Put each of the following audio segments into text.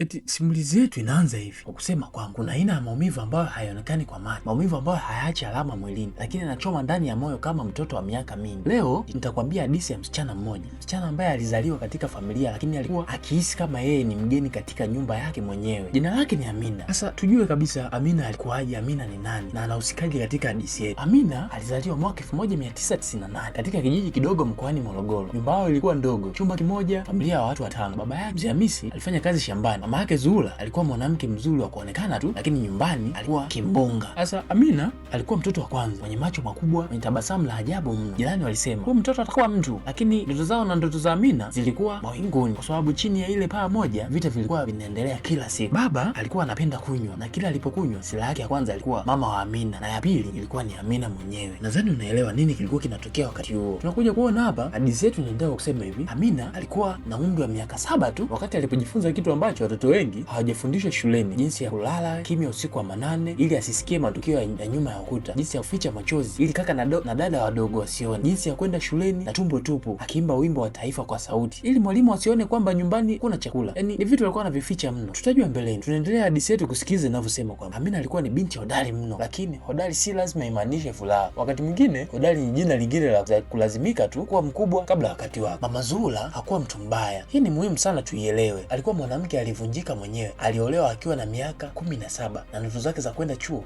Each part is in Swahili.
Eti simulizi yetu inaanza hivi kwa kusema kwamba kuna aina ya maumivu ambayo hayaonekani kwa macho, maumivu ambayo hayaachi alama mwilini, lakini yanachoma ndani ya moyo kama mtoto wa miaka mingi. Leo nitakwambia hadithi ya msichana mmoja, msichana ambaye alizaliwa katika familia, lakini alikuwa akihisi kama yeye ni mgeni katika nyumba yake mwenyewe. Jina lake ni Amina. Sasa tujue kabisa Amina alikuwaje, Amina ni nani na anahusikaje katika hadithi yetu. Amina alizaliwa mwaka 1998 katika kijiji kidogo mkoani Morogoro. Nyumba yao ilikuwa ndogo, chumba kimoja, familia ya watu watano. Baba yake Mzee Hamisi alifanya kazi shambani. Mama yake Zuhura alikuwa mwanamke mzuri wa kuonekana tu, lakini nyumbani alikuwa kimbonga. Sasa Amina alikuwa mtoto wa kwanza, mwenye macho makubwa, mwenye tabasamu la ajabu mno. Jirani walisema huyu mtoto atakuwa mtu, lakini ndoto zao na ndoto za Amina zilikuwa mawinguni, kwa sababu chini ya ile paa moja vita vilikuwa vinaendelea kila siku. Baba alikuwa anapenda kunywa, na kila alipokunywa silaha yake ya kwanza alikuwa mama wa Amina na ya pili ilikuwa ni Amina mwenyewe. Nadhani unaelewa nini kilikuwa kinatokea wakati huo. Tunakuja kuona hapa hadithi yetu inaendelea kwa kusema hivi: Amina alikuwa na umri wa miaka 7 tu wakati alipojifunza kitu ambacho watoto wengi hawajafundishwa shuleni, jinsi ya kulala kimya usiku wa manane ili asisikie matukio ya nyuma ya ukuta, jinsi ya kuficha machozi ili kaka na dada wadogo wasione, jinsi ya kwenda shuleni na tumbo tupu akiimba wimbo wa taifa kwa sauti ili mwalimu asione kwamba nyumbani kuna chakula. Yaani ni vitu alikuwa anavificha mno. Tutajua mbeleni. Tunaendelea hadithi yetu kusikiza inavyosema kwamba Amina alikuwa ni binti hodari mno, lakini hodari si lazima imaanishe furaha. Wakati mwingine hodari ni jina lingine la kulazimika tu kuwa mkubwa kabla wakati wako. Mama Zuhura hakuwa mtu mbaya, hii ni muhimu sana tuielewe. Alikuwa mwanamke alivunjika mwenyewe. Aliolewa akiwa na miaka 17 na ndoto zake za kwenda chuo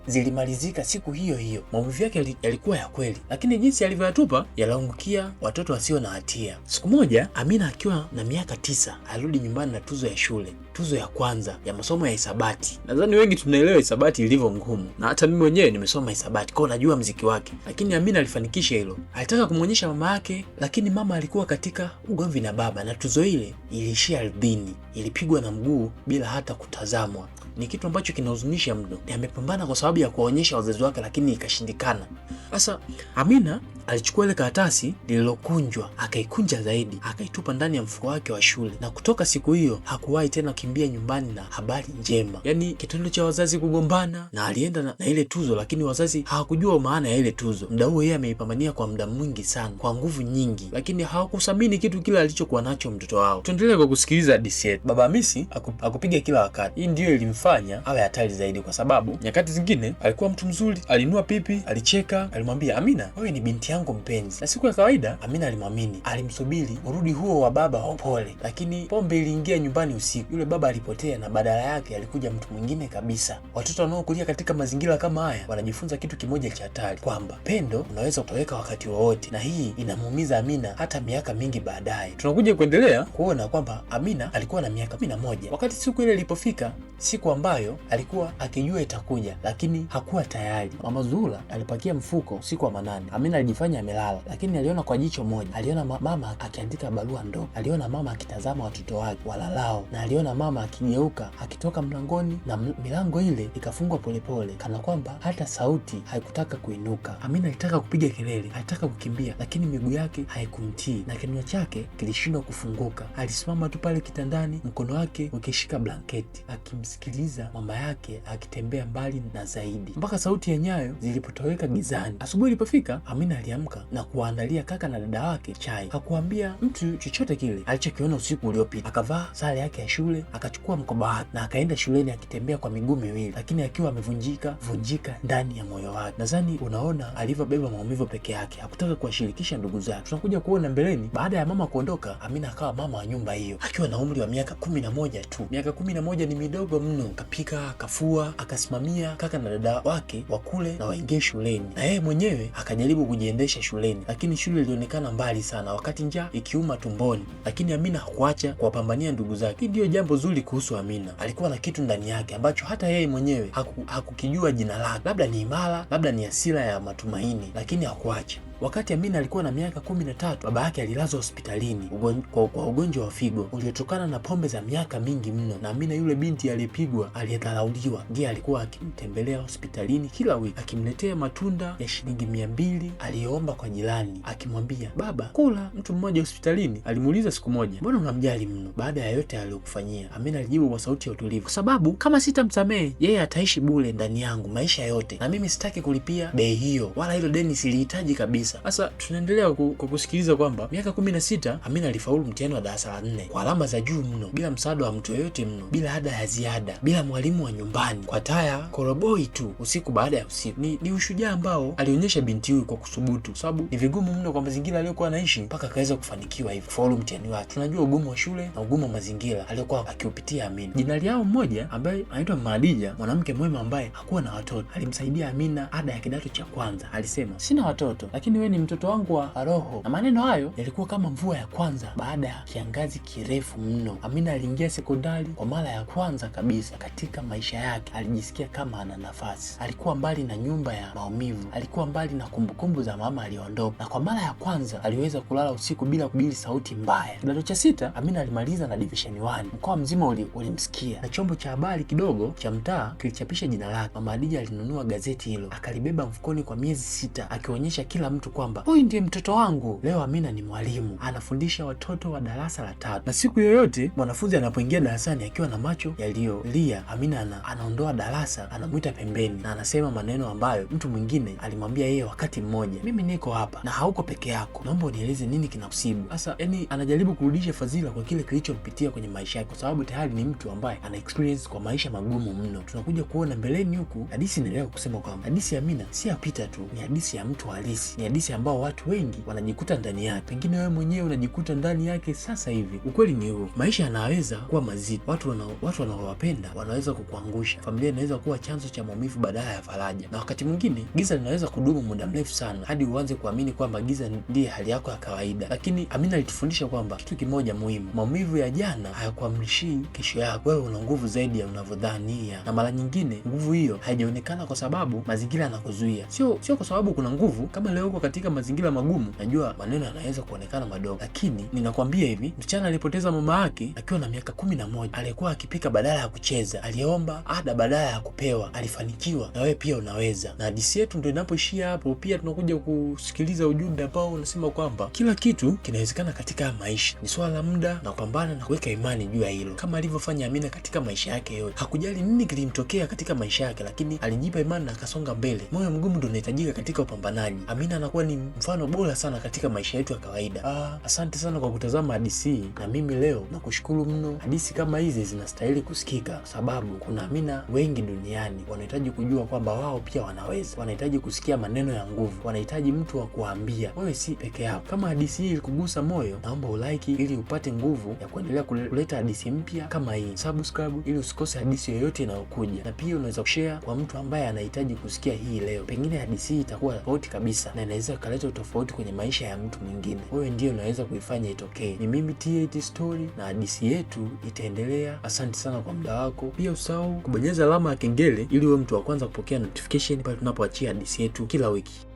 zilimalizika siku hiyo hiyo. Maumivu yake yalikuwa ya kweli, lakini jinsi alivyoyatupa yaliangukia watoto wasio na hatia. Siku moja Amina akiwa na miaka 9 alirudi nyumbani na tuzo ya shule, tuzo ya kwanza ya masomo ya hisabati. Nadhani wengi tunaelewa hisabati ilivyo ngumu, na hata mimi mwenyewe nimesoma hisabati, kwa najua mziki wake. Lakini Amina alifanikisha hilo. Alitaka kumwonyesha mama yake, lakini mama alikuwa katika ugomvi na baba, na tuzo ile iliishia ardhini, ilipigwa na mguu bila hata kutazamwa. Ni kitu ambacho kinahuzunisha mno. Amepambana kwa sababu ya kuwaonyesha wazazi wake, lakini ikashindikana. Sasa Amina alichukua ile karatasi lililokunjwa, akaikunja zaidi, akaitupa ndani ya mfuko wake wa shule, na kutoka siku hiyo hakuwahi tena kukimbia nyumbani na habari njema. Yaani kitendo cha wazazi kugombana, na alienda na ile tuzo, lakini wazazi hawakujua maana ya ile tuzo. Muda huo yeye ameipambania kwa muda mwingi sana, kwa nguvu nyingi, lakini hawakuthamini kitu kile alichokuwa nacho mtoto wao. Tuendelee kwa kusikiliza hadithi yetu. Baba Hamisi akupiga kila wakati. Hii ndiyo ilimfanya awe hatari zaidi, kwa sababu nyakati zingine alikuwa mtu mzuri, alinua pipi, alicheka, alimwambia Amina, wewe ni binti yangu mpenzi. Na siku ya kawaida Amina alimwamini, alimsubiri urudi huo wa baba wa upole, lakini pombe iliingia nyumbani usiku. Yule baba alipotea na badala yake alikuja mtu mwingine kabisa. Watoto wanaokulia katika mazingira kama haya wanajifunza kitu kimoja cha hatari, kwamba pendo unaweza kutoweka wakati wowote, na hii inamuumiza Amina hata miaka mingi baadaye. Tunakuja kuendelea kuona kwamba Amina alikuwa na miaka 11 wakati siku ile ilipofika, siku ambayo alikuwa akijua itakuja, lakini hakuwa tayari. Mama Zuhura alipakia mfuko usiku wa manane. Amina alijifanya amelala, lakini aliona kwa jicho moja. Aliona mama akiandika barua ndogo, aliona mama akitazama watoto wake walalao, na aliona mama akigeuka akitoka mlangoni, na milango ile ikafungwa polepole, kana kwamba hata sauti haikutaka kuinuka. Amina alitaka kupiga kelele, alitaka kukimbia, lakini miguu yake haikumtii na kinywa chake kilishindwa kufunguka. Alisimama tu pale kitandani, mkono wake ukishika blanketi, akimsikiliza mama yake akitembea mbali na zaidi, mpaka sauti ya nyayo zilipotoweka gizani. Asubuhi ilipofika, Amina aliamka na kuwaandalia kaka na dada wake chai. Hakuambia mtu chochote kile alichokiona usiku uliopita. Akavaa sare yake ya shule, akachukua mkoba wake na akaenda shuleni akitembea kwa miguu miwili, lakini akiwa amevunjika vunjika ndani ya moyo wake. Nadhani unaona alivyobeba maumivu peke yake, hakutaka kuwashirikisha ndugu zake. Tunakuja kuona mbeleni, baada ya mama kuondoka, Amina akawa mama wa nyumba hiyo akiwa na umri wa miaka 11 tu. Miaka 11 ni midogo mno. Akapika, akafua, akasimamia kaka na dada wake wakule na waingie shuleni, na yeye mwenyewe akajaribu kujiendesha shuleni, lakini shule ilionekana mbali sana, wakati njaa ikiuma tumboni. Lakini Amina hakuacha kuwapambania ndugu zake. Hii ndiyo jambo zuri kuhusu Amina, alikuwa na kitu ndani yake ambacho hata yeye mwenyewe hakukijua jina lake, labda ni imara, labda ni hasira ya matumaini, lakini hakuacha. Wakati Amina alikuwa na miaka 13, baba yake alilazwa hospitalini kwa ugonjwa wa figo uliotokana na pombe za miaka mingi mno. Na Amina, yule binti aliyepigwa, aliyedharauliwa, ndiye alikuwa akimtembelea hospitalini kila wiki, akimletea matunda ya shilingi 200 aliyoomba kwa jirani, akimwambia baba, kula. Mtu mmoja hospitalini alimuuliza siku moja, mbona unamjali mno baada ya yote aliyokufanyia? Amina alijibu kwa sauti ya utulivu, kwa sababu kama sitamsamehe yeye ataishi bure ndani yangu maisha yote, na mimi sitaki kulipia bei hiyo, wala hilo deni silihitaji kabisa. kabisa. Sasa tunaendelea kwa kusikiliza kwamba miaka 16 Amina alifaulu mtihani wa darasa la 4 kwa alama za juu mno, bila msaada wa mtu yeyote mno, bila ada ya ziada, bila mwalimu wa nyumbani, kwa taya koroboi tu usiku baada ya usiku. Ni ushujaa ambao alionyesha binti huyu kwa kusubutu, sababu ni vigumu mno kwa mazingira aliyokuwa anaishi mpaka akaweza kufanikiwa hivi kufaulu mtihani wake. Tunajua ugumu wa shule na ugumu wa mazingira aliyokuwa akiupitia Amina. Jinali yao mmoja ambaye anaitwa Madija, mwanamke mwema ambaye hakuwa na watoto, alimsaidia Amina ada ya kidato cha kwanza. Alisema, sina watoto, lakini wewe ni mtoto wangu wa roho. Na maneno hayo yalikuwa kama mvua ya kwanza baada ya kiangazi kirefu mno. Amina aliingia sekondari kwa mara ya kwanza kabisa katika maisha yake. Alijisikia kama ana nafasi. Alikuwa mbali na nyumba ya maumivu, alikuwa mbali na kumbukumbu za mama aliondoka, na kwa mara ya kwanza aliweza kulala usiku bila kubili sauti mbaya. Kidato cha 6 Amina alimaliza na division 1. Mkoa mzima ulimsikia, na chombo cha habari kidogo cha mtaa kilichapisha jina lake. Mama Hadija alinunua gazeti hilo akalibeba mfukoni kwa miezi 6, akionyesha kila mtu kwamba huyu ndiye mtoto wangu. Leo Amina ni mwalimu, anafundisha watoto wa darasa la 3, na siku yoyote mwanafunzi anapoingia darasani akiwa na macho yaliyolia, Amina anaondoa darasa, anamuita pembeni na anasema maneno ambayo mtu mwingine alimwambia yeye wakati mmoja: mimi niko hapa na hauko peke yako, naomba unieleze nini kinakusibu. Sasa yani anajaribu kurudisha fadhila kwa kile kilichompitia kwenye maisha yake, kwa sababu tayari ni mtu ambaye ana experience kwa maisha magumu mno. Tunakuja kuona mbeleni huku hadithi inaendelea kusema kwamba hadithi ya Amina si ya pita tu, ni hadithi ya mtu halisi, ni hadithi ambao watu wengi wanajikuta ndani yake. Pengine wewe mwenyewe unajikuta ndani yake sasa hivi. Ukweli ni huo, maisha yanaweza kuwa mazito, watu wanaowapenda wanaweza kukuangusha, familia inaweza kuwa chanzo cha maumivu badala ya faraja, na wakati mwingine giza linaweza kudumu muda mrefu sana hadi uanze kuamini kwamba giza ndiye hali yako ya kawaida. Lakini Amina alitufundisha kwamba kitu kimoja muhimu: maumivu ya jana hayakuamrishii kesho yako. Wewe una nguvu zaidi ya unavyodhania, na mara nyingine nguvu hiyo haijaonekana kwa sababu mazingira yanakuzuia, sio kwa sababu kuna nguvu. Kama leo uko katika mazingira magumu, najua maneno yanaweza kuonekana madogo, lakini ninakwambia hivi, msichana alipoteza mama yake akiwa na miaka 11, alikuwa akipika badala ya kucheza, aliomba ada badala ya kupewa, alifanikiwa. Na wewe pia unaweza. Na hadithi yetu ndio inapoishia hapo. Pia tunakuja kusikiliza ujumbe ambao unasema kwamba kila kitu kinawezekana katika maisha, ni swala la muda na kupambana na kuweka imani juu ya hilo, kama alivyofanya Amina katika maisha yake yote. Hakujali nini kilimtokea katika maisha yake, lakini alijipa imani na akasonga mbele. Moyo mgumu ndio unahitajika katika upambanaji. Amina anakuwa ni mfano bora sana katika maisha yetu ya kawaida. Asante sana kwa kutazama hadithi, na mimi leo nakushukuru mno. Hadithi kama hizi zinastahili kusikika, sababu kuna Amina wengi duniani wanahitaji kujua kwamba wao pia wanaweza, wanahitaji kusikia maneno ya nguvu, wanahitaji mtu wa kuambia wewe si peke yako. Kama hadithi hii ilikugusa moyo, naomba ulike ili upate nguvu ya kuendelea kuleta hadithi mpya kama hii. Subscribe ili usikose hadithi yoyote inayokuja, na pia unaweza kushare kwa mtu ambaye anahitaji kusikia hii leo. Pengine hadithi hii itakuwa tofauti kabisa na inaweza kuleta utofauti kwenye maisha ya mtu mwingine. Wewe ndiye unaweza kuifanya itokee. Ni mimi T8 Story na hadithi yetu itaendelea. Asante sana kwa muda wako. Pia usahau kubonyeza alama ya kengele ili uwe mtu wa kwanza kupokea notification pale tunapoachia hadithi yetu kila wiki.